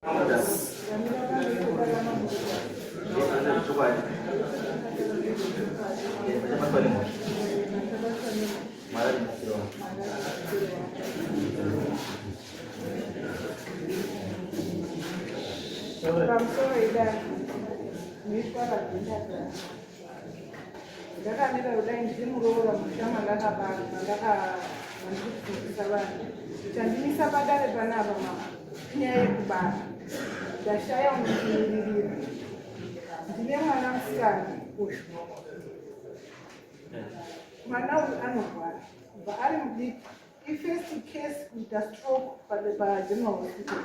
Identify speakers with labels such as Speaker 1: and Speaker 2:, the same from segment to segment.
Speaker 1: Pamusoro idai noitwa vabvindata ndakamira kudai ndiri muroora musha mandakafundisa vanhu chandimisa padare panapa mama inyaya yekubara ndashaya unondimiririra ndine mwana musikana uyu mwana uyu anorwara kubva ari mudiki ifirst case kuita stroke pageneral hospital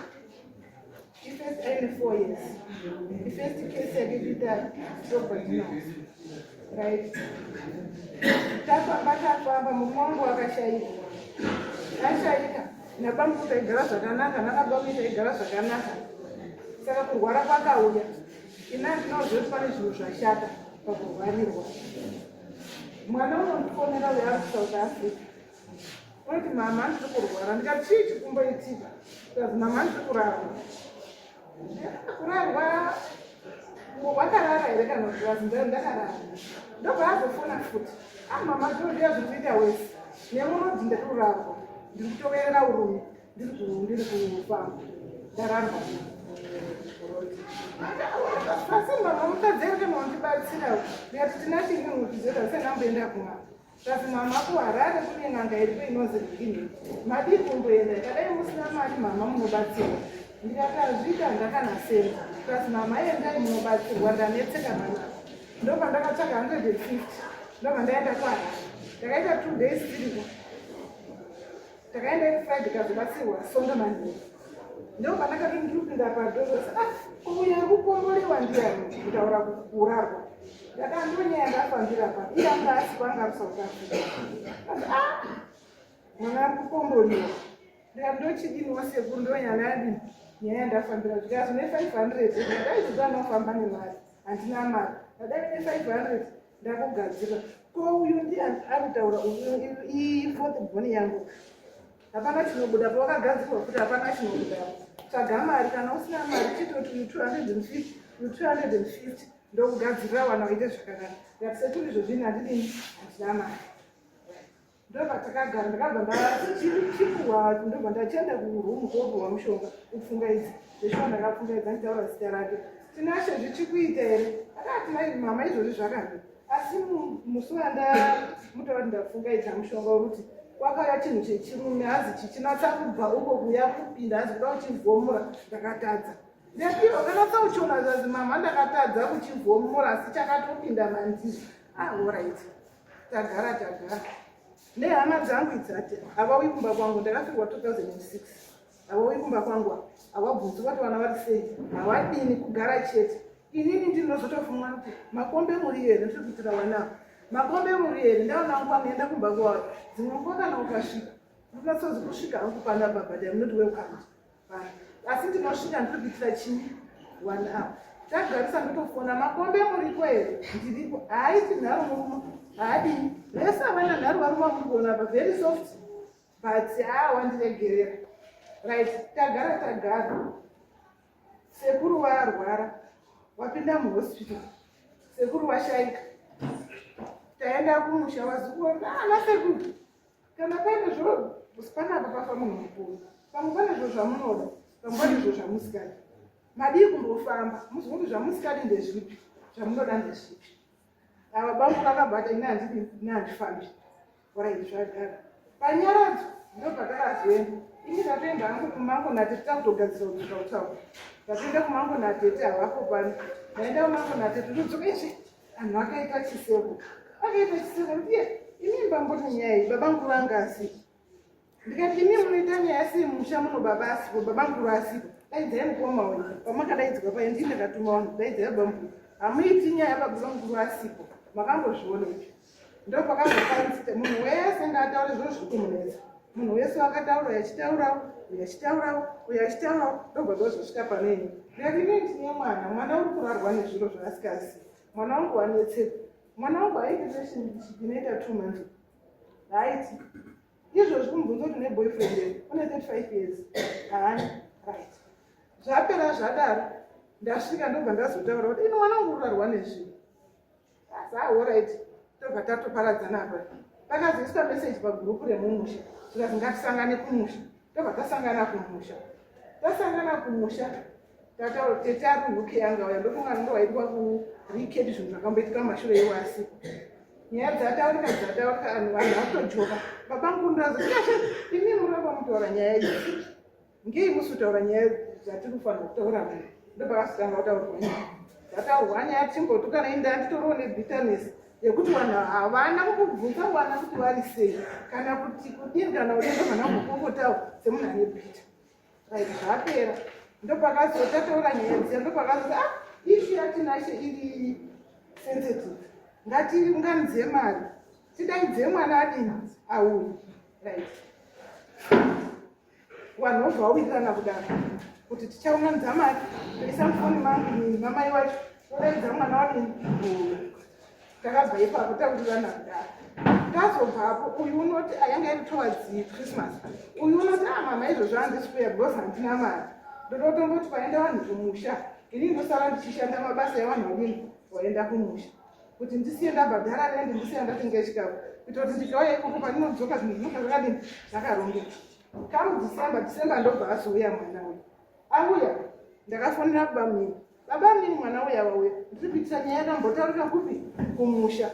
Speaker 1: ifirst aine 4 years ifirst case yake kuita stroke pageneral hospital right tafamba tafamba murume wangu akashaika ashaika nabamukuru taigara zvakanaka nanabamu taigara zvakanaka saka kurwara kwakauya ina ndinoziva kuti pane zvinhu zvashata pakurwarirwa mwana unondifonera uyo ari kusouth africa unoti mama ndiri kurwara ndikati chii chikumboitika kazi mama ndiri kurarwa kurarwa wakarara here kana kuti wazi ndakarara ndobva azofona futi ah mama zvinodiya zviri kuita wese nemunodzi ndiri kurarwa ndiri kutoverera urume ndiri kufamba ndararwa asi mama mukadzi here kana wandibatsira ndikati tina chii ndinokuzoita senamboenda kumama Kasi mama kuHarare kune n'anga iriko inonzi Rini. Madii kumboenda ikadai musina mari mama munobatsirwa. Ndikati hazviita handakana senda. Kasi mama endai munobatsirwa ndanetseka mama. Ndopandakatsvaga 150 ndobva ndaenda kuHarare. Ndakaita 2 days tiriko. Takaenda iri Friday kazobatsirwa Sonda manheru. Ndopandakati ndiri kupinda padoro ah uyu ari kukomborewa ndiyani kutaura kurarwa. Ndakati ndonyaya ndafambira pa iye anga asi kwanga ari South Africa. Ah mwana ari kukomboriwa. Ndikati ndochidini wasekuru ndonyaya yadini nyaya yandafambira zvikazi ne 500 ndakaiziva ndofamba nemari handina mari ndadai ne 500 ndakugadzira ko uyu ndiye ari kutaura iyi fourth born yangu hapana chinobuda po wakagadzirwa futi hapana chinobuda tsvaga mari kana usina mari chitoti uyu 250 uyu 250 ndokugadzirira wana waite zvakanaka ndikati sekuru izvozvini handidini handina mari Ndopatakagara ndakabva ndachipuwa ndobva ndachienda kuroom kopuwa mushonga kupfungaidza zveshuwa ndakapfungaidza nditaura zita rake Tinashe zvichikuita here akati mai mama izvozvi zvakanaka asi musi wandamutaura kuti ndapfungaidza mushonga wekuti kwakauya chinhu chechirume hazi chichinatsa kubva uko kuya kupinda hazi kuda kuchivhomora ndakatadza ndapiro kanatsa uchiona zvazi mama ndakatadza kuchivhomora asi chakatopinda mandiri ah orit Tagara tagara nehama dzangu idzi ati havauyi kumba kwangu ndakafirwa 2006 havauyi kumba kwangu havabvunzi vati vana vari sei havadini kugara chete inini ndinozotofunga kuti makombe muri here ndiri kuitira vana ava makombe muri here ndaona nguva noenda kumba kwavo dzimwe nguva kana ukasvika ndinatsozi kusvika hangu pana baba dai munoti welcome asi ndinosvika ndiri kuitira chii one hour tagarisa ndotofona makombe muriko here ndiriko haaiti nharo murume haadii vese havana nharo varume vamuri kuona apa very soft but haa wandiregerera right tagara tagara sekuru waarwara wapinda muhospital sekuru washaika taenda kumusha vazukuru ana sekuru Kana paine zviro panapa pafa munhu mukuru, pamwe pane zviro zvamunoda, pamwe pane zviro zvamusikadi. Madii kumbofamba muzwe kuti zvamusikadi ndezvipi, zvamunoda ndezvipi. Ava bangu vakabata ini handidi ini handifambi. Orit zvagara. Panyaradzo ndopatakazoenda. Ini ndatoenda hangu kumango natete takutogadzira kudzoka kutaura. Ndatoenda kumango natete havapo pano. Ndaenda kumango natete ndodzoka izvi. Anhu akaita chiseko. Akaita chiseko ndiye imi mbamboti nyaya iyi baba nkuru anga asipo. Ndikati imi munoita nyaya sei musha muno baba asipo baba nkuru asipo. Daidzai mukoma wenyu pamakadaidzwa paye ndini ndakatuma vanhu daidzai baba mukuru. Hamuiti nyaya baba mukuru asipo. Makambozvionepi? Ndopakazokwanisa munhu wese ngaataure zviro zviri kumunetsa. Munhu wese wakataura uyo achitaurawo uyo achitaurawo uyo achitaurawo ndobva zvazosvika pane ini. Ndikati ini ndine mwana, mwana uri kurarwa nezviro zvaasingazivi. Mwana wangu wanetseka. Mwana wangu haaiti relationship inoita 2 months. Haaiti. Izvozvi kumubvunza kuti une boyfriend here? Une 35 years. Haana. Right. Zvapera zvadaro, ndasvika ndobva ndazotaura kuti ini mwana wangu urarwa nezvinhu. Asi ahoraiti, tobva tatoparadzana apa. Pakazoiswa meseji pagurupu remumusha, zvikazi ngatisangane kumusha. Tobva tasangana kumusha. Tasangana kumusha, tataura tete ari kuUK anga auya, ndofunga anenge waitwa kurecap zvinhu zvakamboitika mumashure iwo asipo. Nyaya dzataurika dzataurika, vanhu vanhu vakutojoka. Baba Ngundu azoti, imi muramba mutaura nyaya iyi. Ngei musi kutaura nyaya dzatiri kufanira kutaura mune ndopakazotanga kutaurwa nyaya dzataurwa nyaya timbotukana inda nditoriwo nebitterness yekuti vanhu havana kukubvunza vana kuti vari sei kana kuti kudini kana kudini ndovana kukokotawo semunhu ane bitter right. Zvapera, ndopakazotataura nyaya dziya, ndopakazoti, ah, issue yaTinashe iri sensitive, ngatiunganidze mari tidaidze mwana adini auye. Right, vanhu vobva vawirirana kudaro kuti tichaunganidza mari, toisa mufoni mangu nini mamai wacho, todaidza mwana wadini kuuya. Takabva ipapo tawirirana kudaro. Tazobvapo, uyu unoti ayanga iri towards Christmas, uyu unoti, ah, mama, izvozvo handisi kuuya because handina mari, ndototomboti paenda vanhu kumusha ini ndosara ndichishanda mabasa evanhu vadini vaenda kumusha, kuti ndisiye ndabhadhara rendi, ndisiye ndatenga chikafu, kuitira kuti ndikauya ikoko pandinodzoka zvinhu zvinonga zvakadini zvakarongeka. Come December, December ndobva azouya mwana uyu. Auya, ndakafonera baba munini, baba munini, mwana uya wauya, ndiri kuitira nyaya yakambotaurika kupi kumusha.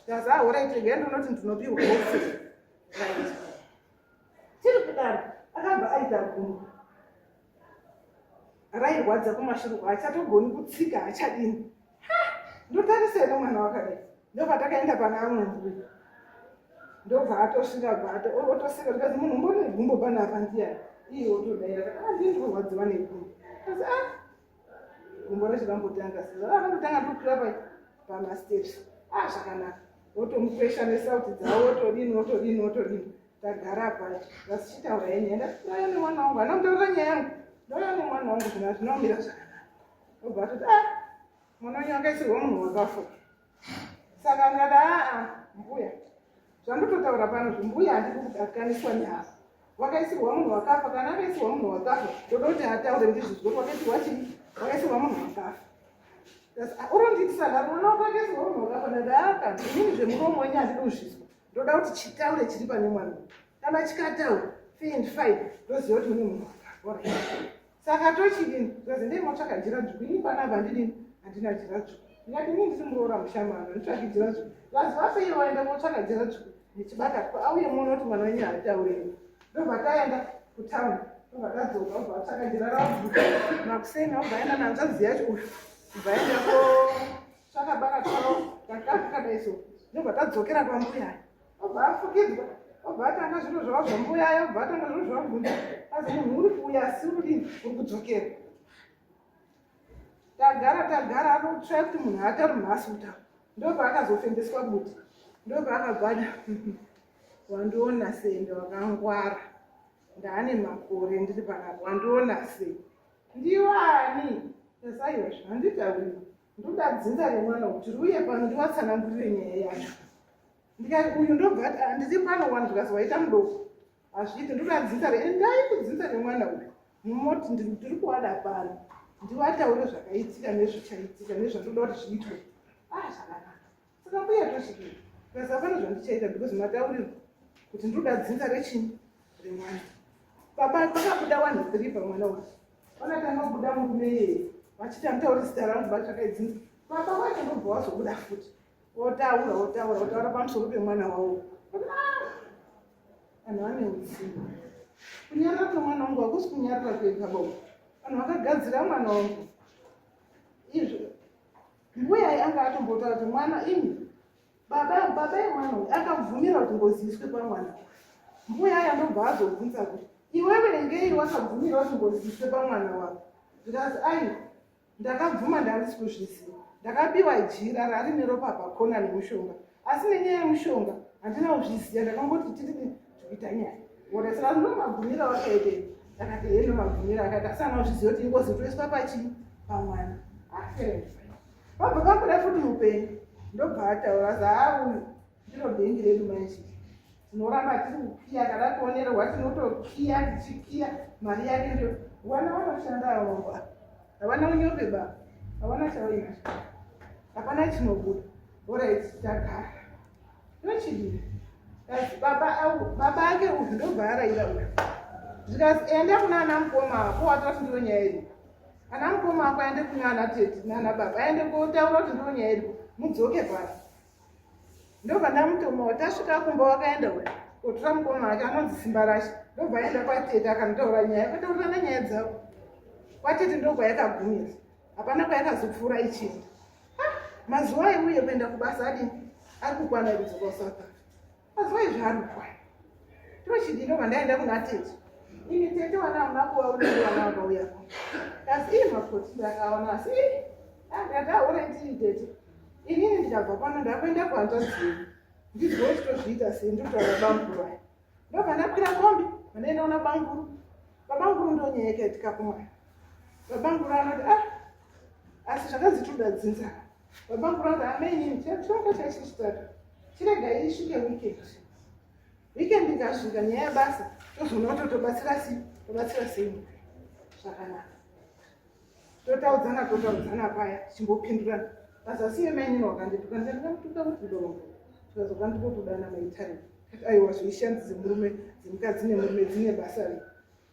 Speaker 1: Ndazi, ahoraiti, regai ndinoti ndinopiwa box. Right, tiri kudaro, akabva aita gumbo rairwadza kumashure, haachatogoni kutsika, haachadini. Ndotarisa ine mwana wakadai. Ndopatakaenda pana amwe mbuya, ndobva atosvika, bva otoseka, tikazi, munhu umbori negumbo panapa ndiyani? Iye otodaira, ah, ndii ndikurwadziwa negumbo. Kazi, ah, gumbo racho rambotanga sezvo rakandotanga ndokwira pai pamasteps. Ah, zvakanaka, wotomukwesha nesauti dzavo, wotodini, wotodini, wotodini. Tagara pai vasichitaura yenyaya, ndati ndauya nemwana wangu, hana kutaurira nyaya yangu, ndauya nemwana wangu, zvinhu hazvina kumira zvakanaka. Obva atoti, ah, mwana wenyu akaisirwa munhu wakafa. Saka ndikati, aa, mbuya, zvandototaura pano zvimbuya, handidi kudakaniswa neavo wakaisirwa munhu wakafa. Kana akaisirwa munhu wakafa, toda kuti ataure ndizvizwe kuti wakaisirwa chii, wakaisirwa munhu wakafa. Urondiitisa nharo, mwana wako akaisirwa munhu wakafa. Ndati, aka inini zvemuromo wenyu handidi kuzvizwa, ndoda kuti chitaure chiri pane mwana. Kana chikataura fair and fine, ndoziva kuti mune munhu wakafa. Saka tochidini? Zvazi ndei motsvaka jira dzvuku, ini panapa handidini, handina jira dzvuku. Ndikati, ini ndiri muroora mushamano, nditsvaki jira dzvuku. Vazi vafei vaenda kotsvaka jira dzvuku nechibakatwa, auye muone kuti mwana wenyu haataurei. Ndobva taenda kutauni, ndobva tadzoka, obva vatsvaka jira ravo dzvuku. Makuseni obva aenda nanzvadzi yacho uyu, ubva aenda kotsvaka bakatwa ravo kakadai so. Ndobva tadzokera kwambuya, obva afukidzwa, obva atanga zviro zvavo zvambuyayo, obva atanga zviro zvavabvunza. Azi munhu uri kuuya asi uri kudini, uri kudzokera. Tagara tagara, anotsvaya kuti munhu haatauri nhasi kutaura. Ndobva akazofembeswa buti, ndobva akabva, wandiona sei, wakangwara, ndaane makore ndiri panapa, wandiona sei, ndiwani? Tasaiwazvo handitauriwa, ndoda dzinza remwana kuti riuye pano ndiwatsanangurire nyaya yacho. Ndikati, uyu ndobva ati, handisi pano wani. Zvikazi, waita mudoko, hazviiti, ndoda dzinza re, endai kudzinza remwana uyu, mumoti ndiri kuwada pano ndiwataure zvakaitika nezvichaitika nezvandoda kuti zviitwe. Ah, zvakanaka. Saka mbuya tosvikira kasi hapana zvandichaita because matauriro kuti ndinoda dzinza rechini remwana. Baba pakabuda vanhu three pamwana uyu, vakatanga kubuda murume iyeye vachiti, handitauri zita rangu, vatsvakai dzinza. Baba vacho ndobva wazobuda futi, wotaura, wotaura, wotaura pamusoro pemwana wavo. Vanhu vane utsinye. Kunyarara kwemwana wangu hakusi kunyarara kwega baba, vanhu vakagadzira mwana wangu izvo. Mbuya anga atombotaura kuti mwana imi baba, baba emwana uyu akabvumira kuti ngozi iswe pamwana. Mbuya aya ndobva azobvunza kuti, iwewe ngei wakabvumira kuti ngozi iswe pamwana wako? Zvikazi, aiwa, ndakabvuma, ndandisi kuzviziva, ndakabiwa jira rarine ropa pakona nemushonga, asi nenyaya yemushonga handina kuzviziva, ndakangoti tiri tikuita nyaya ora. Saka ndomabvumira wakaitei? Ndakati, he, ndomabvumira akaita, asi ana kuzviziva kuti ingozi toiswa pachii pamwana. Afere pabva pabuda futi mupenyu, ndobva ataura zaa, uyu ndiro bhengi redu manje, tinoramba tiri kukiya, kana kuonererwa tinotokiya, tichikiya mari yake ndio. Wana vanoshanda avo havana unyope ba havana chavainacho hapana chinobuda. Orit tagara ndochidii kasi baba au baba ake uyu ndobva araira uyu zvikasi enda kuna ana mukoma ako watoti ndiyo nyaya iripo ana mukoma ako aende kuna ana tete nana baba aende kotaura kuti ndiyo nyaya iripo mudzoke pano ndobva ndamutomawo tasvika kumba wakaenda uyu kotora mukoma wake anonzi simba rashe ndobva aenda kwatete akanotaura nyaya kwataurirana nyaya dzavo kwatete ndokwayakagumira hapana kwayakazopfuura ichienda mazuva aiuye kuenda kubasa adini ari kukwana kudzoka kusouth africa mazuva izvi ari kukwana tochidii ndobva ndaenda kuna tete ini tete wana hamuna kuvaona wana vakauya kasi ii makoti ndakaona asi ndakaona ndii tete inini ndikabva pano ndakuenda kuhanzvadzi yedu ndizvo chitozviita sei ndikutaura bamukuru aya ndobva ndakwira kombi vandaenda kuna bamukuru babamukuru ndonyaya yakaitika kumwana babamukuru anoti ah asi zvakanzi toda dzinza babamukuru anoti amainini chaka chachi chitatu chiregai isvike weekend weekend ikasvika nyaya yebasa tozoona kuti tobatsira sei tobatsira sei zvakanaka totaudzana totaudzana paya tichimbopindurana pazasi yemainini wakandituka ndikamutuka kuti ndorombo tikazokanduka kudana maitare aiwa zveishanzi dzemurume dzemukadzi nemurume dzine basa rei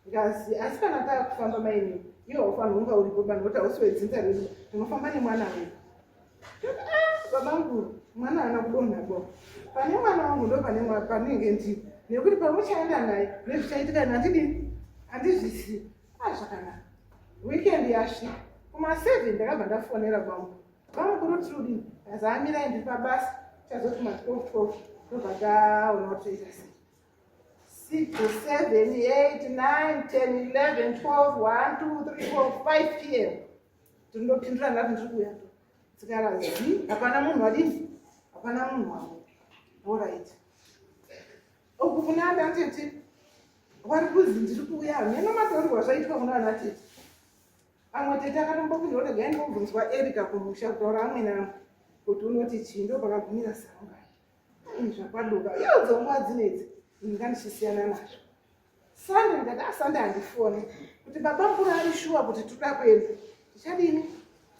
Speaker 1: ndikazi asi kana taakufamba mainini iwe haufanirwa kunga uripo vanhu voti hausi wedzinza redu tinofamba nemwana wedu ah, babangu mwana haana kudonha bo pane mwana wangu ndo pane panenge ndiri nekuti pamuchaenda naye nezvichaitika handidini handizvisi ah zvakanaka weekend yasvika kuma7 ndakabva ndafonera kwangu bamukuru tiri kudini azamirai ndiri pabasa chazoti ma 12 12 ndobva taona kuti toita sei 6 7 8 9 10 11 12 1 2 3 4 5 pm tinondopindura ndati ndiri kuuya tsikara zi hapana munhu wadini hapana munhu wauya orit uku kuna ana tete wari kuzi ndiri kuuya hameno mataurirwa zvaitwa kuna ana tete amwe tete akatombopindura kuti gai ndobvunzwa erika kumusha kutaura amwe namwe kuti unoti chii ndo pakagumira sanga zvakwaduka iyo dzonguva dzinedzi ndinga ndichisiyana nazvo sande ndikati asande ah, handifone kuti baba mukuru ari shuwa kuti toda kuenda tichadini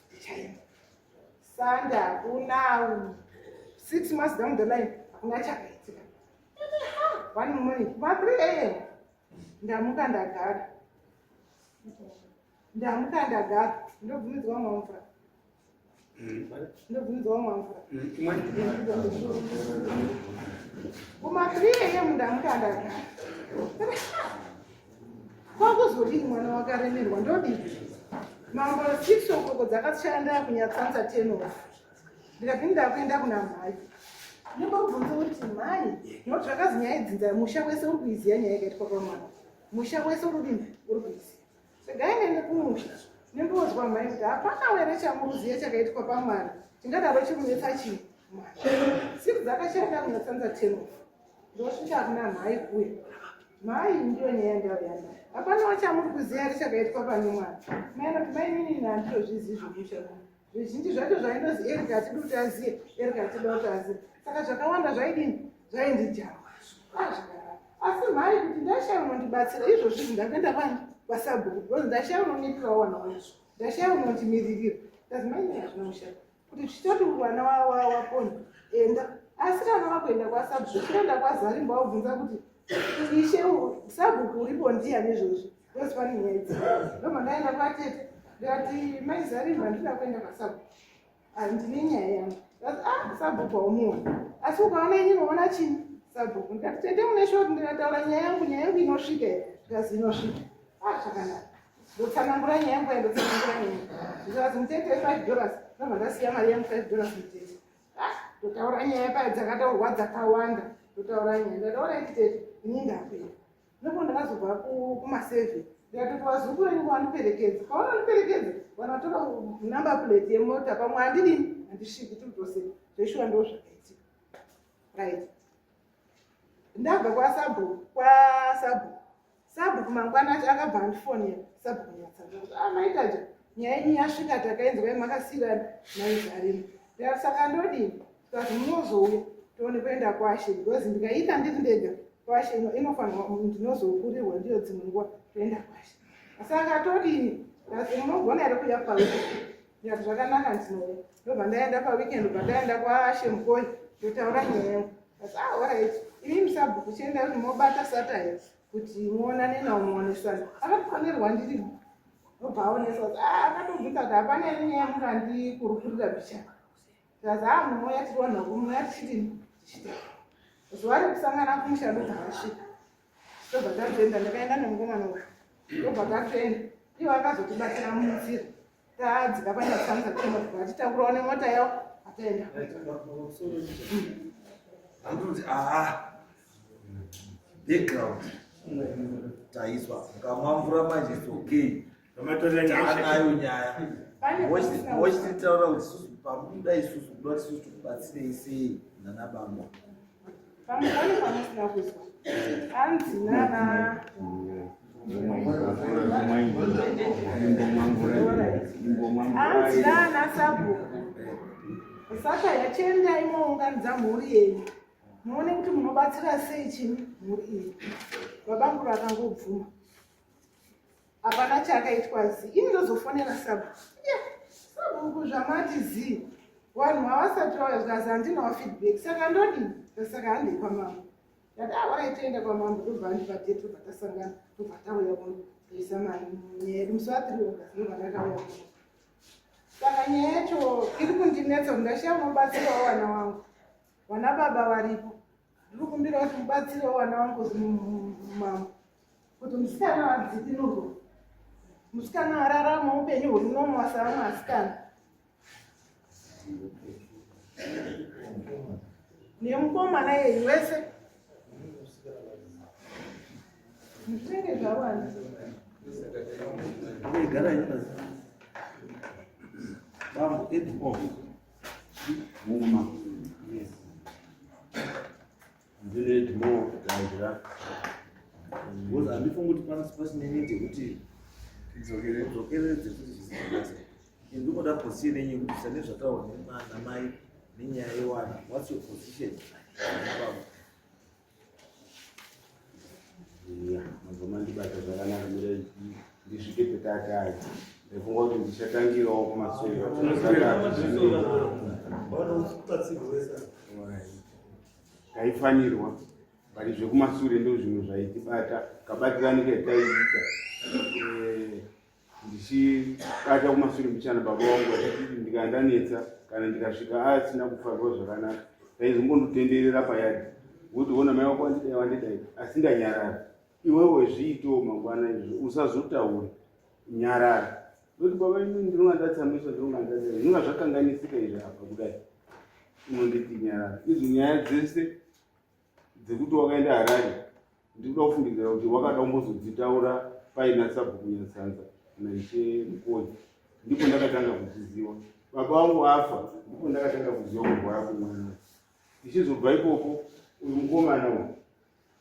Speaker 1: tichaenda sande hakuna six months down the line hakuna chakaitika one morning ma 3 am ndamuka ndagara ndamuka ndagara ndobvumidzwa mwa mvura ndobvumidzwa mwa mvura kuma 3 am ndamuka ndagara kwakuzodii mwana wakaremerwa ndodii mambo 6 okoko dzakashanda kunyatsanza 10 off ndikati ndakuenda kuna mhai ndimbobvunza kuti mhai nokuti zvakazi nyaya idzinza musha wese uri kuiziva nyaya yakaitwa pamwana musha wese uri kudini uri kuiziva regai ndiende kumusha ndimbozwa mhai kuti hapana were chamuruziva chakaitwa pamwana chingadaro chikunetsa chii mwana siku dzakashanda kunyatsanza tenof ndosvika kuna mhai kuya mhai ndiyo nyaya ndauya nayo hapana wachamuri kuziva here chakaitwa pane mwana mai anoti mai inini handitozvizivi zvomusha zvizhinji zvacho zvaindozi erika hatidi kuti aziye erika hatida kuti aziye saka zvakawanda zvaidini zvaindijama ah, asi mhai kuti ndashaya unondibatsira izvozvi izvi ndakuenda kwani kwasabhuku because ndashaya unonipirawo wana wangu ndashaya unondimiririra kazi mai nyaya zvina mushaka kuti zvichitoti wana wapona enda asi kana wakuenda kwasabhuku kuenda kwazarimba wabvunza kuti ishe sabhuku uripo ndiyani izvozvi because pane nyaya idzi ndobva ndaenda kwatete ndikati mai zarimba handida kuenda kwasabhuku handine nyaya yangu ah sabhuku haumuoni asi ukaona ini unoona chii sabhuku ndikati tete mune shoti ndikataura nyaya yangu nyaya yangu inosvika here ndikazi inosvika ah zvakanaka ndotsanangura nyaya yangu ndotsanangura nyaya ndikazi mutete $5 ndobva ndasiya mari yangu $5 mutete ah ndotaura nyaya paya dzakataurwa dzakawanda ndotaura nyaya ndataura iti tete ini ndakuenda Ndipo ndakazobva kumaseve ndikatoti vazukuru venyu vandiperekedza pavanondiperekedza vanotora number plate yemota pamwe handidini handisviki tiri tose zveshuwa ndo zvakaitika right ndabva kwasabhuku kwasabhuku sabhuku mangwana acho akabva andifonera sabhuku nyatsanza kuti ah maitaja nyaya yenyu yasvika takainzwa makasiyirana maizarima ndikati saka ndodini tikati munozouya tione kuenda kwashe because ndikaita ndiri ndega kwashe inofanirwa ndinozokurirwa ndiyo dzimwe nguva toenda kwashe Saka todini? Ndati munogona here kuuya paweekend? Ndikati zvakanaka ndinouya. Ndobva ndaenda paweekend ndobva ndaenda kwaShe Mukoyi ndotaura nyaya yangu. Ndati ah alright. Imi musabhuku chiendai kuti mobata satire kuti muonane nawo muonesane. Akatofonerwa ndirimo. Ndobva aonesa kuti ah akatobvunza kuti hapana here nyaya mungandikurukurira picha. Ndikati ah munouya tiri vanhu vakuru munouya tichidini? Tichitaura. Zuva rekusangana kumusha ndobva vasvika. Tobva tatoenda, ndakaenda nemukomana uyu. Tobva tatoenda. Ivo akazotibatsira munzira. Tadzika panyatsanza kuenda kubva atitakurawo nemota yavo ataenda.
Speaker 2: Andikuti ah background taiswa mukamwa mvura manje it's okay. Taanayo nyaya. Mochititaura kuti isusu pamuda isusu kuda kuti isusu tikubatsirei sei nana baba.
Speaker 1: Pamwe pane pamusina kuzwa. Hanzi nana hanzi nana sabhuku. Saka yachiendai mounganidza mhuri yenyu muone kuti munobatsira sei chini mhuri iyi. Babamukuru akangobvuma. Hapana chakaitwa zi. Ini ndozofonera sabhuku. Yeah, sabhuku zvamati zi. Vanhu havasati vauya zvikazi handinawo feedback. Saka ndodii? Saka handei kwamambo. Ndati ah alright toenda kwamambo ndobva andipa date tobva tasangana tobva tauya kuno toisa mari nyaya yedu musi wa 3 August ndobva ndakauya kuno. Saka nyaya yacho iri kundinetsa kuti ndashiya unobatsirawo vana wangu. Vana baba varipo. Ndiri kukumbira kuti mubatsirewo vana wangu mambo. Kuti musikana adzikinurwe. Musikana ararama upenyu huri normal sevamwe asikana. Nemukomana yeyu wese. Zvinenge zvawanda.
Speaker 2: Gara nyuma. Bambo Edmore.
Speaker 3: Muma. Yes.
Speaker 2: Ndine Edmore Gajira. Because handifungi kuti pano pasine need yekuti tidzokeredze kuti zvisingazi. Ndinoda position yenyu yekuti sane zvataurwa namai nenyaya yewana. What's your position? Baba.
Speaker 3: Ya, mabva mandibata zvakanaka mira ndisvike petatayi. Ndaifunga kuti ndichatangirawo kumasure. Taifanirwa but zvekumasure ndo zvimwe zvaitibata kabatirani ketaiita eh, ndichibata kumasure mbichana baba vangu vachititi ndikandanetsa kana ndikasvika asina kufarwa zvakanaka ndaizombondotenderera payadhi woti ona mai wako wandidai wandidai asi ndanyarara iwewe zviitewo mangwana izvo usazotaura nyarara noti baba ini ndinonga ndatsamwiswa ndinonga ndatsamwiswa zvinonga zvakanganisika izvi apa kudai unonditi nyarara izvi nyaya dzese dzekuti wakaenda harare ndikuda kufungidzira kuti wakada kumbozodzitaura paina sabhuku nyatsanza naishe mukodzi ndipo ndakatanga kudziziwa baba vangu afa ndipo ndakatanga kuziva kurwara kwemwana ndichizobva ikoko uyu mukomana uyu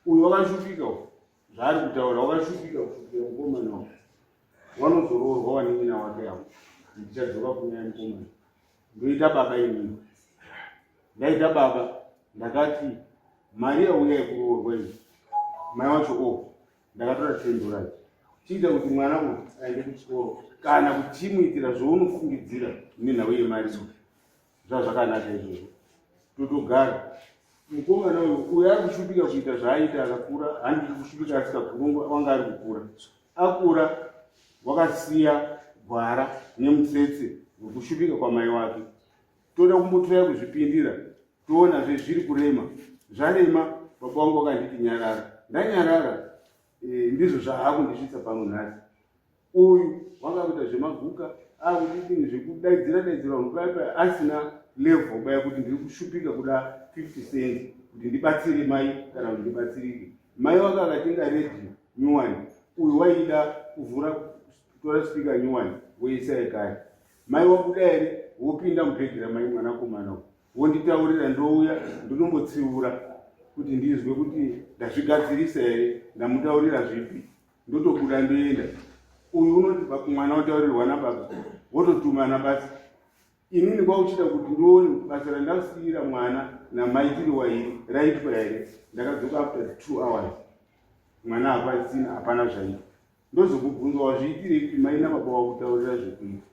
Speaker 3: uyu wakashupika uyu zvaari kutaura wakashupika kushupika mukomana uyu wanozoroorwa wanin'ina wake avo ndichadzoka kunyaya mukomana ndoita baba inini ndaita baba ndakati mari yauya yekuroorwa iyi mai wacho o oh, ndakatora tendura chiita kuti mwana uyu aende kuchikoro kana kuti chimuitira zvaunofungidzira nenhau yemari iyi zvazvakanaka izvozvo totogara mukomana uyu uyo ari kushupika kuita zvaaita akakura handiri kushupika asikakuru wanga ari kukura akura wakasiya gwara nemutsetse wekushupika kwamai wake toda kumbotoya kuzvipindira toonazve zviri kurema zvarema baba vangu vakanditi nyarara ndanyarara e, ndizvo zvaakundisvitsa pano nhasi uyu wanga kuita zvemaguka akudidini zvekudaidzira daidzira vanhu paya paya asina level baya kuti ndiri kushupika kuda 50 cents kuti ndibatsire mai kana kuti ndibatsirike mai wake akatenga radio nyuwani uyu waida kuvhura kutora speaker nyuwani woisa yekare mai wabuda here wopinda mubhegi ramai mwanakomana uyu wonditaurira ndouya ndinombotsiura kuti ndizwe kuti ndazvigadzirisa here ndamutaurira zvipi ndotobuda ndoenda uyu unoti mwana otaurirwa nababa wototumana basa inini kwauchida kuti ndione kuti basa randasiira mwana namai tiri wairi raitwa here ndakadzoka after two hours mwana hapasina hapana zvaitwa. Ndozokubvunza wazviitirei kuti mai nababa wakutaurira zvekuita.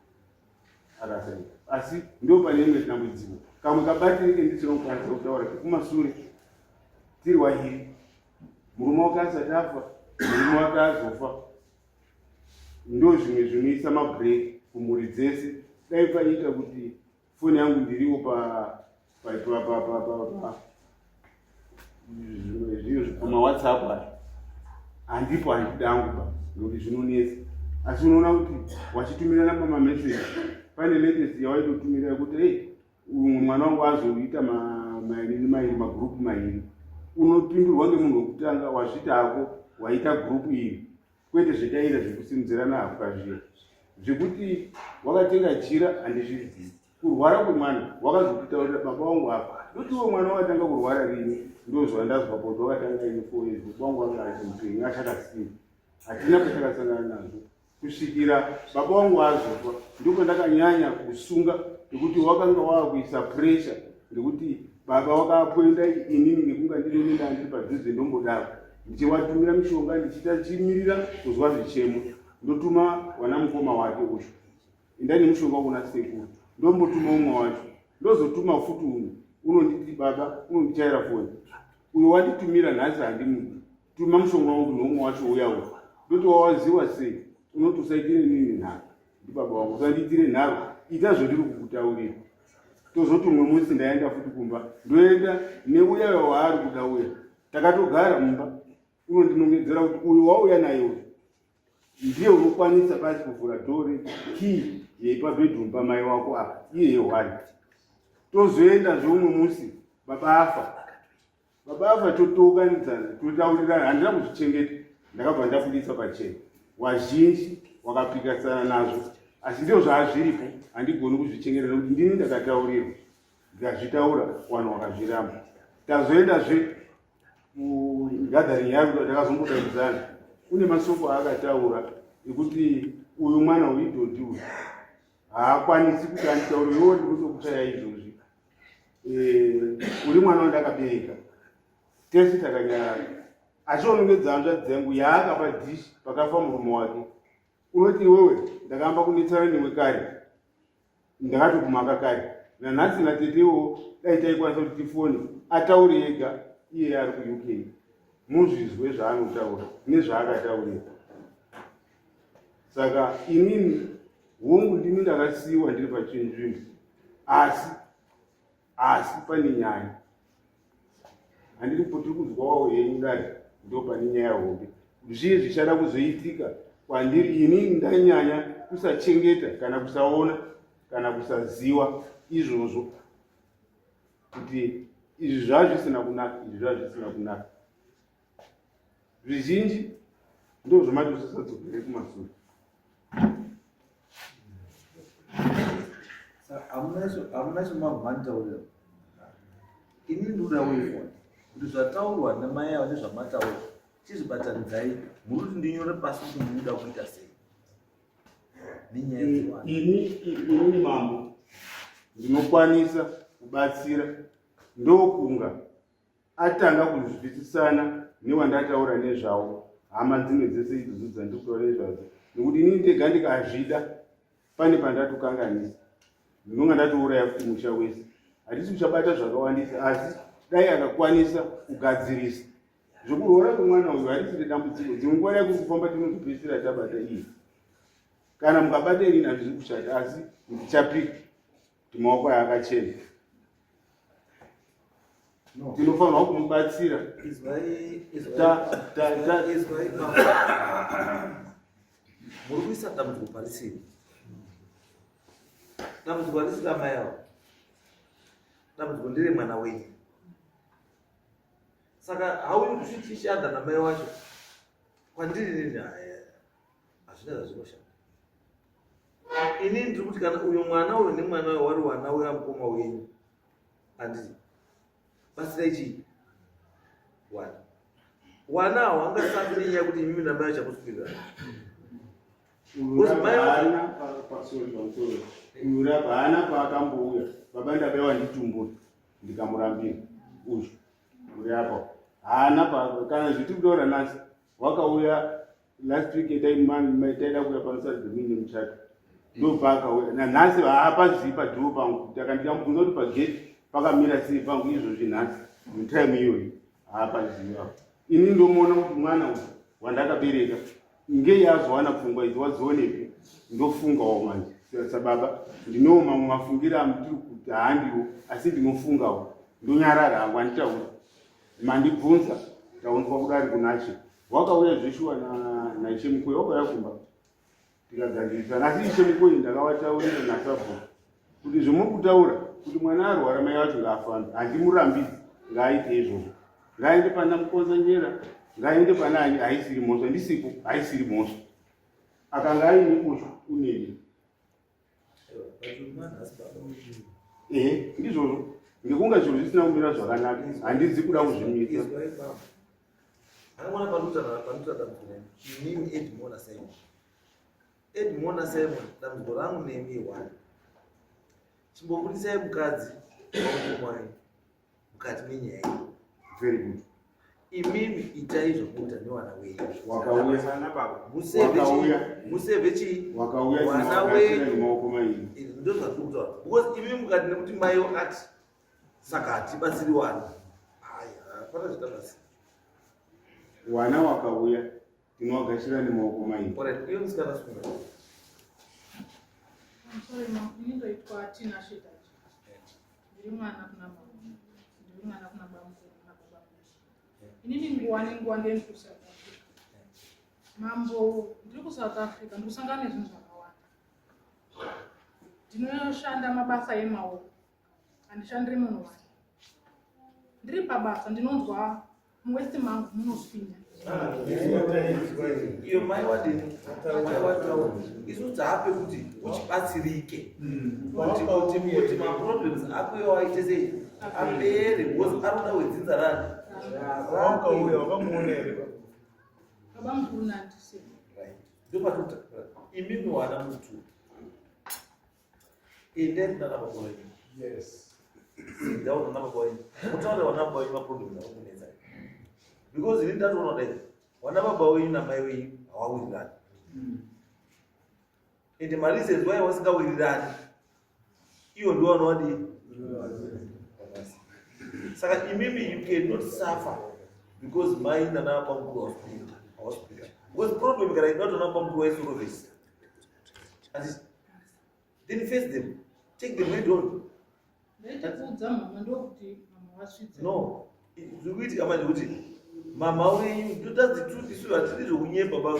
Speaker 3: Akasaita. Asi ndo pane imwe dambudziko. Kamwe kabatire kendisina kukwanisa kutaura kekumasure tiri wahiri. Murume wake asati afa, murume wake azofa. Ndo zvimwe zvinoisa mabreak kumhuri dzese. Dai paita kuti foni yangu ndiriwo pa pa pa pa pa pa pa pamawhatsapp ayo handipo handidangu pa nekuti zvinonetsa asi unoona kuti wachitumirana pamameseji pane latest yawaitotumira yekuti ei umwe mwana wangu azoita mairi mairi magrupu mairi unopindurwa ngemunhu wekutanga wazvita hako waita gurupu iri kwete zvetaiita zvekusimudzirana hapwa zviya zvekuti wakatenga jira handizvizivi kurwara kwemwana wakazokutaurira baba wangu apa ndotiwo mwana wakatanga kurwara rini ndozvandazwa kuti wakatanga ini four years baba wangu anga ari mupenyu achakasimba hatina patakasangana nazvo kusvikira baba wangu azofa ndipo ndakanyanya kusunga nekuti wakanga wakuisa pressure nekuti baba wakapoenda inini ngekunga ndiri nenda ndiri padhuze ndombodaro ndichiwatumira mishonga ndichiita chimirira kuzwa zvichemo ndotuma wana mukoma wake uyu endai nemushonga kuna sekuru ndombotuma umwe wacho ndozotuma futi umwe unonditi baba unondichaira foni uyo wanditumira nhasi handimudi tuma mushonga wangu neumwe wacho uya uyu ndoti wawaziwa sei unoti usaitire nini nharo ndibaba wangu usandiitire nharo ita zvandiri kukutaurira tozoti umwe musi ndaenda futi kumba ndoenda neuya waari kuda uya takatogara mumba unondinongedzera kuti uyu wauya naye uyu ndiye unokwanisa basi kuvhura dhori key yeipabedroom pamai wako apa iye yehwani tozoenda zveumwe musi baba afa Baba ava totounganidzana totaurirana, handina kuzvichengeta, ndakabva ndabuditsa pachena. Wazhinji wakapikasana nazvo, asi ndizvo zvaazviripo, handigoni kuzvichengeta nekuti ndini ndakataurirwa, ndikazvitaura vanhu wakazviramba. Tazoendazve kugathering yayo takazombodaidzana, kune masoko aakataura ekuti uyu mwana uyu idhodhi uyu haakwanisi kuti anditaure, iwo ndikutokuchaya izvozvi Eh, uri mwana wandakabereka tese takanyarara achionongedza hanzvadzi yangu yaakapa dish pakafa murume wake unoti iwewe ndakaamba kunetsana newe kare ndakatokumaka kare nanhasi natetewo dai taikwanisa kuti tifone ataure ega iye ari kuuk muzvizwe zvaanotaura nezvaakataurira saka inini hongu ndini ndakasiyiwa ndiri pachinzvimbo asi asi pane nyaya handiri tiri kunzwawo henyu dai ndo pane nyaya hombe zvii zvichada kuzoitika kwandiri ini ndanyanya kusachengeta kana kusaona kana kusaziwa izvozvo kuti izvi zvazvisina kunaka izvi zvazvisina kunaka zvizhinji ndo zvamati usasadzokere kumasure
Speaker 2: hamuna chemamhantaurira ini ndikuda wefoni kuti zvataurwa namai avo nezvamataura chizvibatanidzai muri kuti ndinyore pasi kuti munoda kuita sei
Speaker 3: ini ini mambo ndinokwanisa kubatsira ndokunga atanga kunzwisisana newandataura nezvawo hama dzimwe dzese idzodzo dzandiri kutaura nezvadzo nekuti inini ndega ndikazvida pane pandatokanganisa ndinonga ndatouraya futi musha wese hatisi kuchabata zvakawandisa asi dai akakwanisa kugadzirisa zvekuroora kwemwana uyu harisi redambudziko dzimwe nguva dai kuri kufamba tinozopedzisira tabata iye kana mukabata inini hazvizi kushata asi ndichapika kuti maoko aya akachena tinofanirwa kumubatsira
Speaker 2: muri kuisa dambudziko parisiri dambudziko harisi ramai avo dambudziko ndere mwana wenyu saka how you treat each other namai wacho kwandiri nini hazvina zvazvinoshanda ini ndiri kuti kana uyo mwana uyo nemwana uyo wari wana uya mukoma wenyu handiti batsirai chii wana wana awo angasambi nenyaya yekuti imimi namai achakuswirira
Speaker 3: uyu haana paakambouya baba ndabaiwa nditumbura ndikamurambira uyu uri apa haana pa kana zvitiri kutaura nhasi wakauya. Last week taida kuuya pano Saturday muine muchato. Ndopaakauya. Nanhasi haapazivi padhoo pangu. Taka ndikamubvunza kuti pagate pakamira sei pangu izvozvi nhasi mutime iyoyi haapazivi apo. Ini ndomuona kuti mwana uyu wandakabereka ngei azowana pfungwa idzi wadzionepi ndofungawo manje sababa ndinowo mamwe mafungiro amutiri kuti haandiwo asi ndinofungawo ndonyarara hangu handitauri mandibvunza taunzwa kudari kunashe wakauya zveshuwa naishe mukuyi wakauya kumba tikagadzirisana asi ishe mukuyi ndakavataurira nasabhuku kuti zvomuri kutaura kuti mwana arwara mai vacho ngaafambe handimurambidzi ngaaite izvozvo ngaende pana mukonzanjera ngaende pana ani haisiri mhosva ndisipo haisiri mhosva akanga aine ushu uneni ehe ndizvozvo ngekunga zviro zvisina kumira zvakanaka handizi kuda kuzvimisa
Speaker 2: Akaona panoita dambudziko inini Edmona Simon. Edmona Simon dambudziko rangu nemi one. Chimbobudisai mukadzi wamukomai mukati menyaya iyi.
Speaker 3: Very good.
Speaker 2: Imimi itai zvamunoita nevana wenyu.
Speaker 3: Wakauya
Speaker 2: sana baba. Museve chii? Museve chii?
Speaker 3: Wakauya
Speaker 2: vana wenyu.
Speaker 3: Nemaoko mairi.
Speaker 2: Ndozvatiri kutaura. Because imimi mukati nekuti mai wakati saka hatibatsiri wana. Haya, hapana zvatabatsira.
Speaker 3: Wana wakauya tinowagashira nemaoko mairi.
Speaker 2: Alright, iyo musikana sunga.
Speaker 4: I'm sorry, ma'am. Ini ndoitwa Tina Shetaji. Ndiri mwana kuna mama. Ndiri mwana kuna bamukuru na baba mukuru. Inini nguwa nenguwa ndiri kuSouth Africa. Mambo, ndiri kuSouth Africa, ndiri kusangana nezvinhu zvakawanda. Ndinoshanda mabasa emaoko. Handishandiri munhu wani. Ndiri pabasa ndinonzwa muwest mangu munoswinya.
Speaker 2: Iyo mai wadini mai wataura isu dzape kuti uchibatsirike kuti maproblems ako iwo aite sei apere because ari kuda wedzinza rani
Speaker 5: wakauya wakamuona here
Speaker 4: baba mukuru nandise
Speaker 2: ndopatota imimi wana mutu endai kuna baba wenyu
Speaker 5: yes
Speaker 2: sit down nana baba wenyu mutaure wana baba wenyu maproblems akukunetsai because ini ndatoona kudai wana baba wenyu namai wenyu hawawirirani ende mareasons why wasingawirirani iwo ndiwo anowadii saka imimi you cannot suffer because mai nana baba mukuru hawasipika because problem kana inotona baba mukuru waisurovhesi then face them take them head on
Speaker 4: ndaita mama ndokuti mama wasvitsa
Speaker 2: no zviri kuitika manje kuti mama wenyu ndotazi truth isu hatidi zvokunyepa ba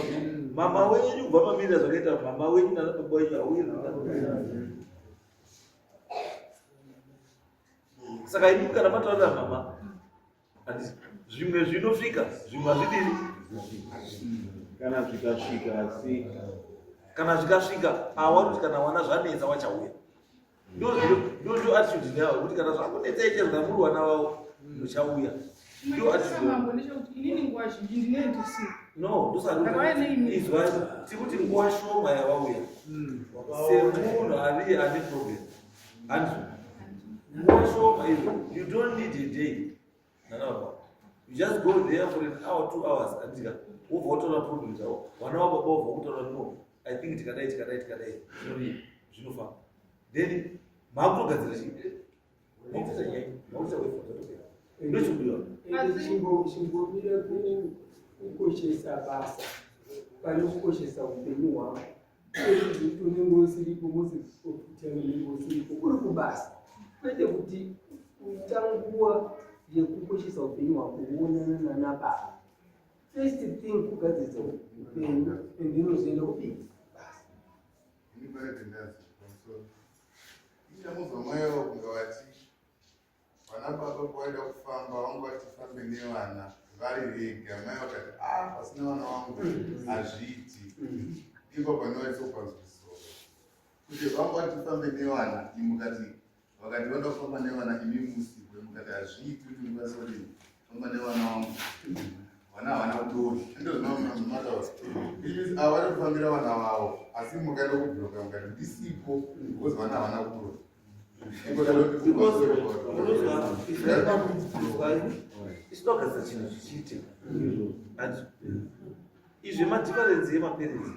Speaker 2: mama wenyu kubva mamirira zvakaita mama wenyu nana baba wenyu hauiri saka imi kana mataurira mama zvimwe zvinosvika zvimwe hazvidiri
Speaker 3: kana zvikasvika asi
Speaker 2: kana zvikasvika awa kuti kana wana zvanetsa wachauya ndo attitude yavo kuti kana zvakunetsa ichero kana muri wana wavo muchauya ndo
Speaker 4: attitude
Speaker 2: no ndosaizwa tikuti nguva shoma yavauya semunhu ari ane problem handizvo nguva shoma izvo you don't need a day nana baba you just go there for an hour 2 hours andika wobva wataura problem dzavo vana vababa wobva kutaura no I think tikadai tikadai tikadai zvinodii zvinofamba then maakutogadzira chii makutoita nyaya makutoita wefo ndochikudiwa
Speaker 6: chimbomira kukoshesa basa pane kukoshesa upenyu hwako kuti unenge usiripo mositime unenge usiripo uri kubasa kwete kuti uita nguva yekukoshesa upenyu hwako uonana nana baba first thing kugadzirisa upenyu and then uzoenda kupi basa
Speaker 7: Ini pane tendanzi pamusoro. Ichamuzwa mai avo kunge vati vana baba pavaida kufamba vangu vati fambe nevana vari vega mai vakati a pasina vana vangu hazviiti ipo pane vaisopanzwisoro kuti vangu vati fambe nevana imukati vakati vanoda kufamba nevana imi musikwe mukati hazviiti kuti mukwanise kudini famba nevana vangu vana havana kudonha ndozvimataura imi ava vari kufambira vana vavo asi mukaenda kubhuroka mukati ndisipo because vana havana kudonha
Speaker 2: Because unozwa isinogadzira chinhu zvichiitika and Izvi madifference yemaparents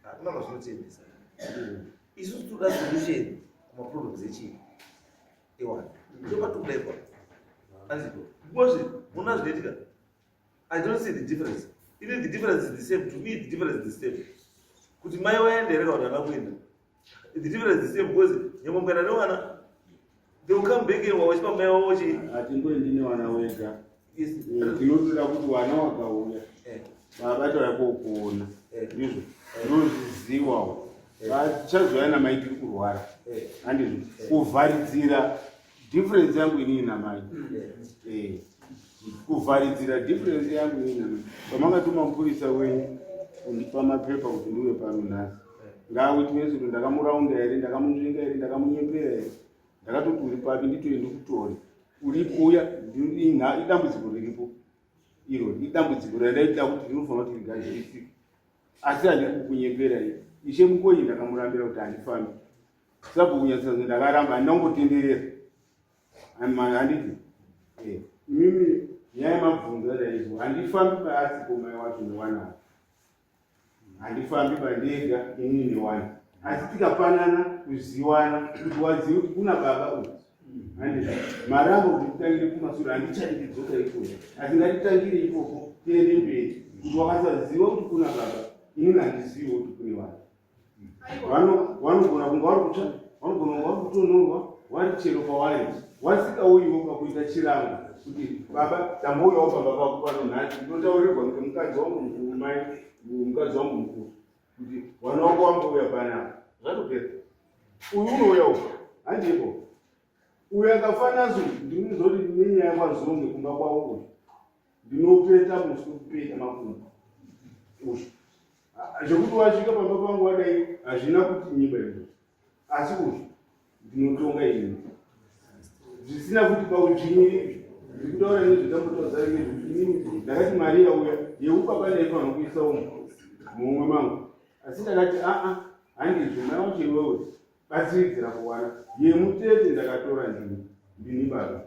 Speaker 2: hakuna kwazvinotiendesa. Isusu tinoda solution kumaproblems echii ewana. Ndopatikuda ipapo. Andiko. Because muna zvinoitika. I don't see the difference. Even the difference is the same. To me, the difference is the same. Kuti mai waenda here kana kuti haana kuenda. The difference is the same because nyangwe mukaenda nevana, they will come back and wachipa mai wavo chii.
Speaker 3: Hatingoendi nevana wega.
Speaker 2: Yes.
Speaker 3: Eh, tinotoda kuti vana vakauya
Speaker 2: Eh.
Speaker 3: baba tauya kokuona
Speaker 2: Eh.
Speaker 3: ndizvo ndozviziwawo vachazouya namai tiri kurwara
Speaker 2: Eh.
Speaker 3: handizvo kuvharidzira difference yangu inini namai
Speaker 2: Eh.
Speaker 3: Eh, kuvharidzira difference yangu inini namai pamakatuma mupurisa wenyu kundipa mapepa kuti ndiuye pano nhasi ngaawitness kuti ndakamuraunda here ndakamunzvenga here ndakamunyepera here ndakatoti uri papi nditoe ndikutore uri kuuya idambudziko riripo iro idambudziko randaida kuti rinofanira kuti rigadzirisike asi handiri kukunyepera ii ishe mukonyi ndakamurambira kuti handifambi sabhukunyatsanzo ndakaramba handina kumbotenderera handiti eh, imimi nyaya yemabvunzo adaizvo handifambi paasiko mai wacho newanawo handifambi pandega inini newana asi tikapanana kuziwana kuti wazive kuti kuna baba uyu handizvo maramba kuti titangire kumasure handichadi kudzoka ikoko asi ngatitangire ikoko tiende mberi kuti wakasaziva kuti kuna baba inini handiziviwo kuti kune vanhu vanogona kunge vari kutsva vanogona kunge vari kutonhorwa vari chero pavari wasikauyiwo pakuita chirango kuti baba tambouyawo pamba pako pano nhasi ndotaurirwa ngemukadzi wangu mukuru mai mukadzi wangu mukuru kuti wana wako wambouya panapa zvatopera uyu unouya uku handipo uyu akafanazo ndinozoti nenyaya kwazonge kumba kwavo uyu ndinopeta muswe kupeta makumbo uyu zvekuti wasvika pamba pangu wadai hazvina kuti nyimba izvo asi uyu ndinotonga ini zvisina kuti paudzvinyiriri ndiri kutaura nezvetambotaura nezvekuti ndakati mari yauya yeubaba ndaifanira kuisa umu mumwe mangu asi ndakati aa handizvo mai wacho iwewe batsiridzira kuwana yemutete ndakatora ndini ndini baba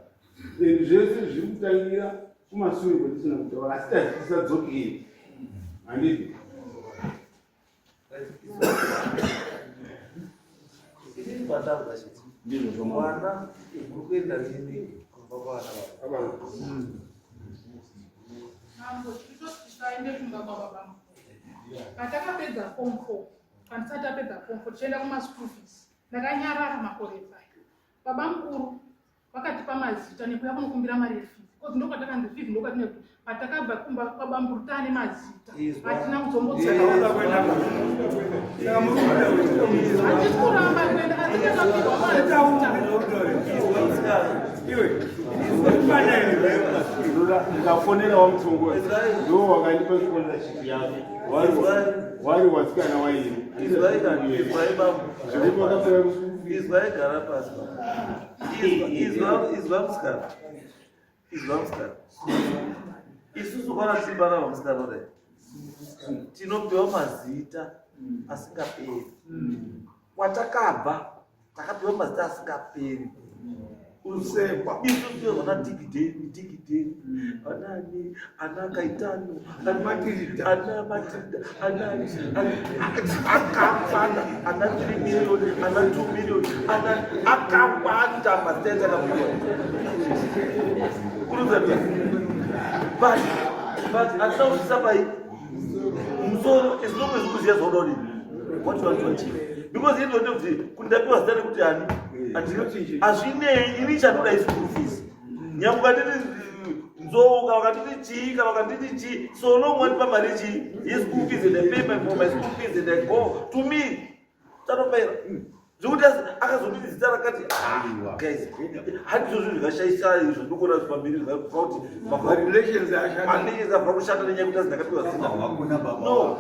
Speaker 3: and zvese zviri kutangira kumasure kwetisina kutaura asi tati tisadzokei handiti
Speaker 2: ndizvo mwana muri kuenda nini kumba kwana baba
Speaker 4: Mambo, tiri tisaende kumba kwababa mukuru. Patakapedza form 4, pandisati tapedza form 4 tichienda kumaschool fees, ndakanyarara makore 5. Baba mukuru vakatipa mazita nekuya kunokumbira mari yefees. Because ndokwatakanzi fees ndokwatine kuti patakabva kumba kwababa mukuru taane mazita. Hatina kuzombodzoka. Hatisi kuramba kuenda asi takapiwa mazita.
Speaker 3: Ndikafonera wamutsongozi ndo wakandipa sponsorship yako wari wasikana waini
Speaker 2: Izwai kana, izwai baba.
Speaker 3: Zvekuti wakapera
Speaker 2: Izwai gara pasi baba. Izwa, izwa, izwa musikana. Izwa musikana. Isusu kwana simba rava musikana kudai. Tinopiwa mazita asingaperi. Kwatakabva takapiwa mazita asingaperi.
Speaker 5: Kusekwa.
Speaker 2: Isusu vana Digideni, Digideni, anani, ana Kaitano, ana
Speaker 5: Matilda.
Speaker 2: ana Matilda, ana akawanda, ana 3 million, ana 2 million, ana akawanda mazita etakapiwa. Kurudza but hatina kusvitsa pai musoro as long as ukuziva zvauda kudini what you want to achieve because it don't kuti kundapiwa zita rekuti ani hazvinei ini chandoda ischool fees nyangwe ukanditi nzou kana ukanditi chii kana ukanditi chii so long wandipa mari chii yeschool fees and I pay my for my school fees and I go to me chatopera zvekuti akazonditi zita rakati ah, guys handizvo zvinhu zvikashaisa izvo ndikuona pamberi zvikakuti
Speaker 5: Marelations ashata.
Speaker 2: marelations abva kushata nenyaya yekuti azi ndakapiwa zita no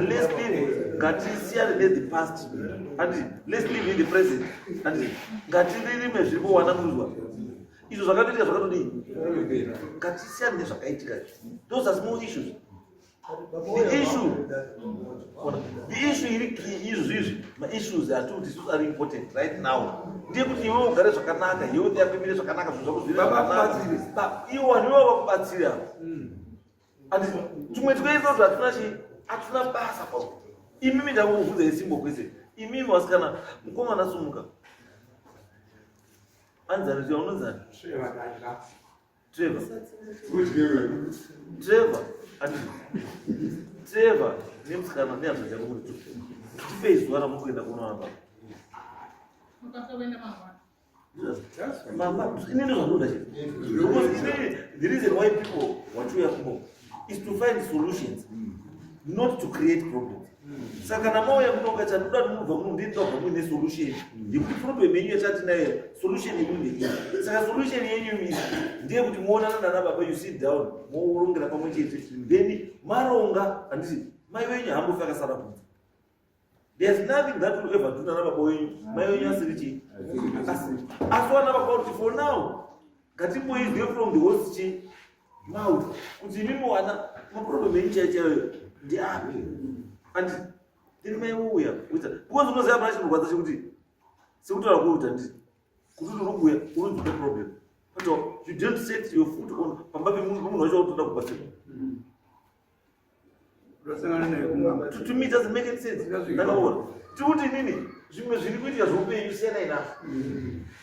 Speaker 2: let's live ngatisiyane ne the past and let's live in the present and ngatiririme zviri kuwana kunzwa izvo zvakatoitika zvakatodii ngatisiyane nezvakaitika those are small issues the issue the issue iri izvo izvi maissues atikuti isusu ari important right now ndeyekuti iwe ugare zvakanaka health yako imire zvakanaka zvinhu zvako zviri zvakanaka
Speaker 5: Vabatsire.
Speaker 2: Iwo vanhu ivo vakubatsire ava. Andi tumwe twese kuti hatina chii hatina basa pao. Imimi ndakukubvunza isimbo kwese. Imimi wasikana mukomana sumuka. Anzani zviya unonzani? Trevor. Trevor. Andi. Trevor nemusikana nehanzvadzi yako muri tu. Tipei zuva ramukuenda kunoona baba.
Speaker 4: Mukatoenda mangwana.
Speaker 2: Mama, inini zvandinoda chete. Because inini, the reason why people wachiuya kuno is to find solutions, not to create problems. Saka kana mauya kuno chandoda kuti mubva kuno ndini ndobva muine solution. Yekuti problem yenyu yachatinayo, solution yenyu ndeiyi. Saka solution yenyu imi ndeyekuti muonana nana baba, you sit down, mourongera pamwe chete. Then maronga, handiti mai wenyu haambofi akasara kunze. There's nothing that will ever do nana baba wenyu mai wenyu asiri chii asi wana baba kuti for now ngatimboizwe from the horse chii mouth kuti imimi wana maproblem enyu chaiyo chaiyo ndiapi and then mai wouya kuita because unoziva pana chinorwadza chekuti sekutaura kweuta nditi kuti uri kuuya unonzwa problem but you don't set your foot on pamba pemunhu wacho wakutoda kubatsirwa. To me it doesn't make any sense. Ndakaona. Tikuti nini zvimwe zviri kuitika zveupenyu siyanai nazvo.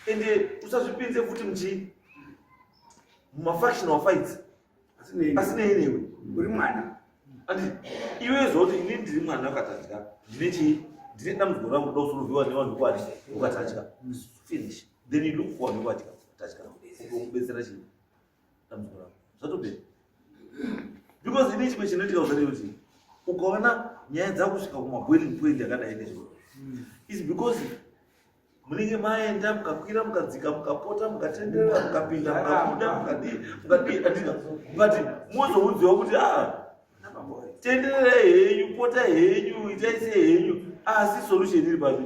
Speaker 2: Ende usazvipinze futi muchii mumafactional fights asinei newe.
Speaker 5: Uri mwana.
Speaker 2: Andi iwe zoti ini ndiri mwana wakatadya ndine chii ndine dambudziko rangu kuda kusolviwa nevanhu kwati ukatadya finish then you look for vanhu kwati tadya ukubetsera chii dambudziko rako zvatopera because ini chimwe chinoitika kuzvati kuti ukaona nyaya dzakusvika kumaboiling point yakadai nezvo is because munenge maenda mukakwira mukadzika mukapota mukatenderera mukapinda mukabuda mukadii mukadii andina but mozoudziwa kuti aa ah, tendererai henyu potai henyu itai sei henyu asi solution iri papi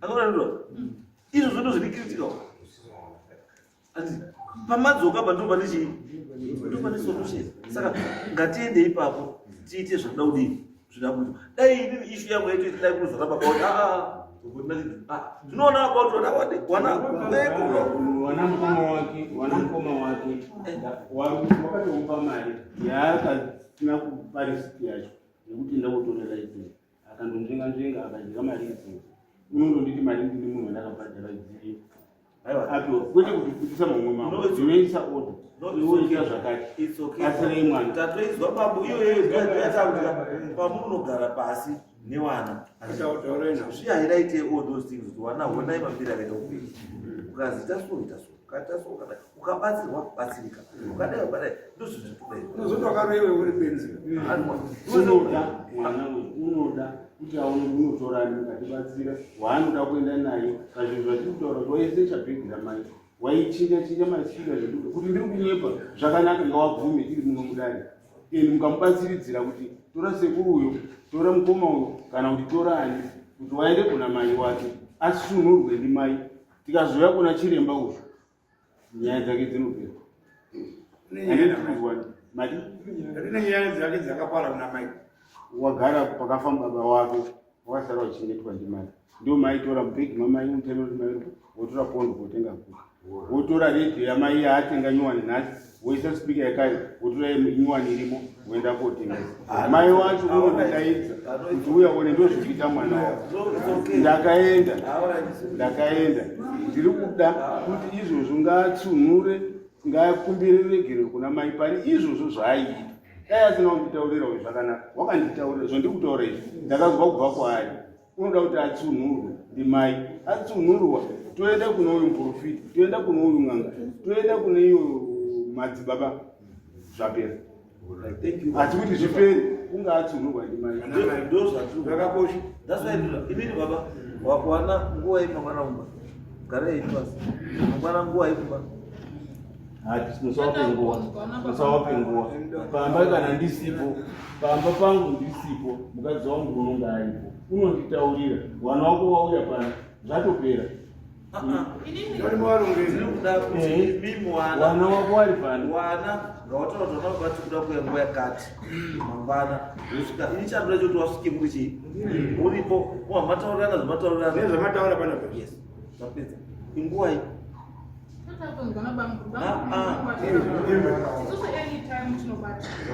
Speaker 2: Akaona izvo zvondo zviri critical. Ati pamadzoka pa ndipo pane chii? Ndipo pane solution. Saka ngatiende ipapo tiite zvinoda kudii? Zvinoda kuitwa. Dai inini issue yangu yaito dai kunozora baba kuti ah ah zvinoona baba kuti wana wadi wana
Speaker 3: wana mukoma wake wana mukoma wake wakatomupa mari yaakasina kupa risiti yacho yekuti ndakutorera idzi akandonzvenga nzvenga akadya mari idzodzo unondonditi mari ndini munhu wandakabhadhara dziri apiwa kwete kuti kutisa mamwe mamwe dzinoisa order iwoita zvakati batsirai mwana
Speaker 2: tatoizwa bambo iyoyo yatakutika pamunogara pasi newana zvihairaite all those things kuti wana honai mambiri akaita upenyu ukazi ita so ita so ukaita so ukadai ukabatsirwa batsirika ukadai ukadai ndozvizvitudai
Speaker 5: wakaroiwe uri benzi
Speaker 3: unoda mwana unoda kuti aone unotorani mukatibatsira waanoda kuenda naye pazvinhu zvatiri kutaura kuti waise chabhegi ramai waichinja chinja masvika zvedu kuti ndiri kunyepa zvakanaka ngawabvume tiri muno mudare and mukamubatsiridzira kuti tora sekuru uyo tora mukoma uyo kana kuti tora ani kuti waende kuna mai wake asunhurwe ndimai tikazouya kuna chiremba uyu nyaya dzake dzinopera
Speaker 5: madi rine nyaya dzake dzakapara kuna mai
Speaker 3: wagara pakafa baba wako wakasara uchichengetwa ndimai ndio maitora mubhegi mamai unotema kuti mai wotora pondo kotenga guka wotora redhiyo yamai yaatenga nyuwani nhasi woisa spika yekare wotora nyuwani irimo woenda kotengesa mai wacho unondidaidza kuti uya one ndozvikuita mwana wako ndakaenda ndakaenda ndiri kuda kuti izvozvo ngaatsunhure ngaakumbire regerero kuna mai pane izvozvo zvaaiita dai asina kunditaurira uyu zvakanaka wakanditaurira zvandiri kutaura izvi ndakazwa kubva kwaari unoda kuti atsunhurwe ndimai atsunhurwa toenda kune uyu muprofita toenda kune uyu n'anga toenda kune iyo madzibaba zvapera asi kuti zvipere kunge atsunhurwa ndimai
Speaker 2: ndozvakakosha inini baba wakuwana nguva yemangwana kumba garai pasi mangwana nguva yekumba
Speaker 3: Musawape nguva, musawape nguva. Pamba kana ndisipo, pamba pangu ndisipo, mukadzi wangu unonga aripo, unonditaurira wana wako wauya pano, zvatopera. Wana wako wari pano,
Speaker 2: wana ngawataura kuti vana vati kuda kuuya nguva yakati mangwana wosvika ini chandoda chekuti wasvike muri chii uripo wamataurirana zvamataurirana
Speaker 5: nezvamataura panapa
Speaker 2: yes zvapedza inguva iyi.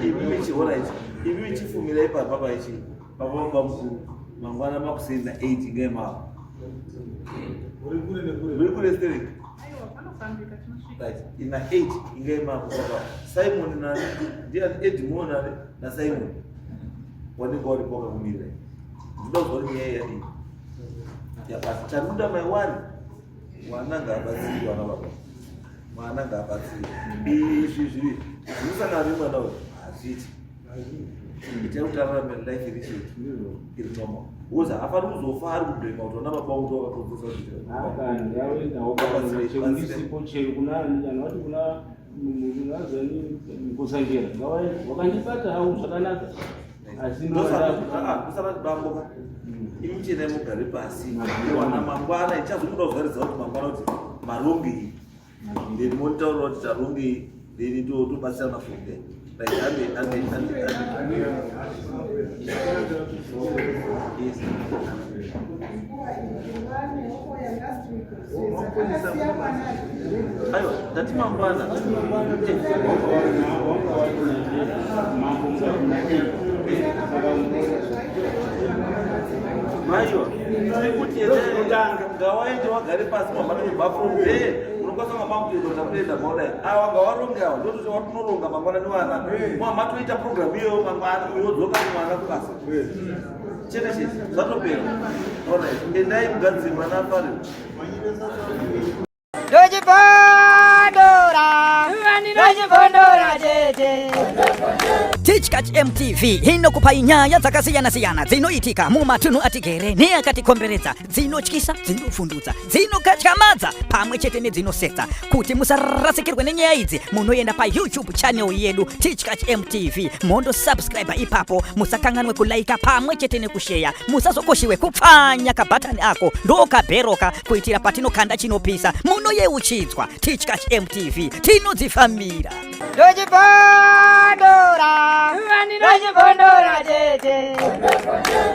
Speaker 2: Imimi chihorait, imimi chifumirai papa ichi baba baba mukuru mangwana makuseni na 8 ngai mavo muri kure sterek. Right, ina 8 ingai mavo baba Simon nani ndiani Edmond nani na Simon wanenge waripo wakakumirira. Ndinoda kuzwa kuti nyaya yadii yabasa. Charuda mai wani mwana ngaabatsirwe, vana baba mwana ngaabatsirwe. Izvi zviri zvinosangana nemwana uyu hazviiti. Itai kuti ararame life iri chii iri normal because haafaniri kuzofa ari kublema kuti vana baba vangu ndovakakonzeresa kuti
Speaker 3: ndisipo chero kuna kana vati kuna munazani kusangera wakandibata hau zvakanaka asi
Speaker 2: ndosaka bambo ka imi chenai mugare pasi wana mangwana ichazomuda kuzaridza kuti mangwana kuti marongei then motaura kuti tarongei then tobatsirana from there. Like ande ande ande ande yes. Aiwa, ndati mangwana. Aiwa, tiri kuti ngawaende wagare pasi mamhanobva from there unokwanisa mamakutoita kuti akutoenda maudai awa ngawaronge awa ndototi watunoronga mangwana nevana mwamatoita program iyoyo mangwana uyodzoka mwana kubasa chete chete zvatopera. Alright, endai mugadzire mwana afare.
Speaker 8: Ndochibondora, ndochibondora tete.
Speaker 9: Tichkach MTV inokupai nyaya dzakasiyana-siyana dzinoitika mumatunhu atigere neakatikomberedza, dzinotyisa, dzinofundutsa, dzinokatyamadza pamwe chete nedzinosetsa. Kuti musarasikirwe nenyaya idzi, munoenda paYouTube channel yedu Tichkach MTV, mondosubscribe ipapo. Musakanganwe kulaika pamwe chete nekusheya. Musazokoshiwe kupfanya kabhatani ako ndokabheroka kuitira patinokanda chinopisa munoyeuchidzwa. Tichkach MTV tinodzifambira.
Speaker 8: Ndochibondora, ndochibondora.